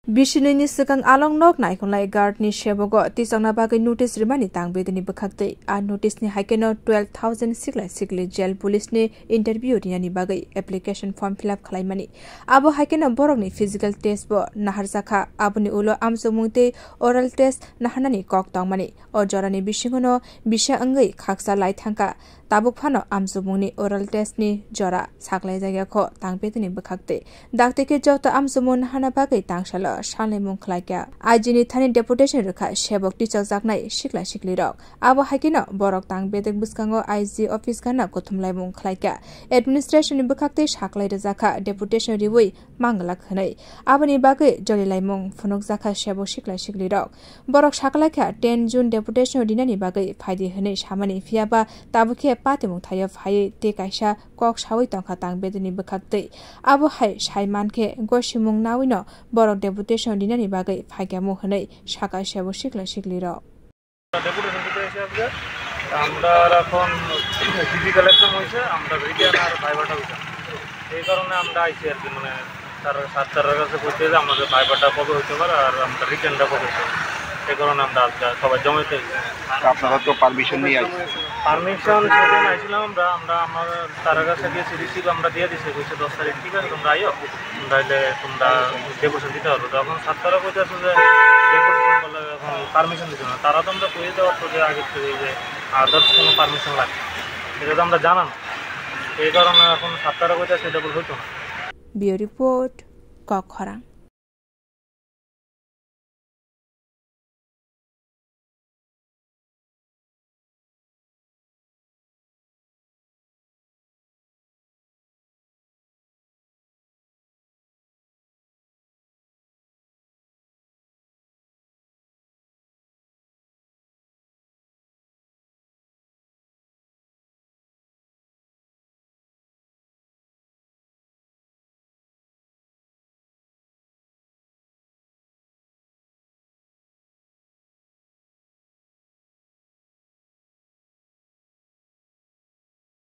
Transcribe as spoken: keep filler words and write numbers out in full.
Bisinini swkang along nok naikhunglai guard ni sebogo tichokna bagwi notice rimani tang bedini bwkhaktwi. A notice ni haikeno twelve thousand sikla sikli jail police ni interview rinani bagwi application form fill up khlaimani. Abo haikeno borokni physical test bo naharjakha. Aboni ulo amchukmung tei oral test naharnani kok tongmani. O jorani bisingono bisa wngwi khaksa lai thangkha. Tabuk phano amchukmungni oral test ni jora saklaijak yakho tang bedini bwkhaktwi. Dakti khe joto amchukmung nahana bagwi tangsalo sanlaimung khlaikha. I G ni thani deputation rwkha sebok tichokjaknai sikla siklirok. Abo haikeno borok tang bedek bwskango I G office gana kuthumlaimung khlaikha. Administration ni bwkhaktwi saklai rwjakha deputation riwi manglak hwnwi. Aboni bagwi jolilaimung phunukjakha sebok sikla siklirok. Borok saklaikha ten June deputation rinani bagwi phaidi hwnwi samani, phiyaba tabukhe patimung thaio phaiwi tei kaisa kok sawi tongkha tang bedini bwkhaktwi. Abo hai sai mankhe gosimung nawino borok deputation rinani bagwi phaikhamu hwnwi sakha sebok sikla siklirok. Deputation দিতে এসে আজকে আমরা এখন physical exam হয়েছে, আমরা রিটেন আর ভাইভাটা হয়েছে। এই কারণে আমরা আইছি আর কি, মানে তার স্যার স্যারের কাছে বলতে যে আমাদের ভাইভাটা কবে হইতে পারে আর আমরা রিটেনটা কবে হইতে পারে, এই কারণে আমরা আজকে সবাই জমাইতে হয়েছে। আপনারা তো পারমিশন নিয়ে আসছেন। পারমিশন সেদিন আইছিলাম আমরা, আমরা আমার তার কাছে গিয়েছি, রিসিভ আমরা দিয়ে দিছি, বলছে দশ তারিখ ঠিক আছে তোমরা আইও, তোমরা আইলে তোমরা ডেপুটেশন দিতে পারবে। তখন স্যার তারা বলতেছে যে ডেপুটেশন বলে এখন পারমিশন দিতে না, তারা তো আমরা কইতে পারতো যে আগে থেকে যে আদার্স কোনো পারমিশন লাগে, এটা তো আমরা জানা না, এই কারণে এখন স্যার তারা কইতেছে এটা বলে হইতো না। Bureau Report, Kokkhorang.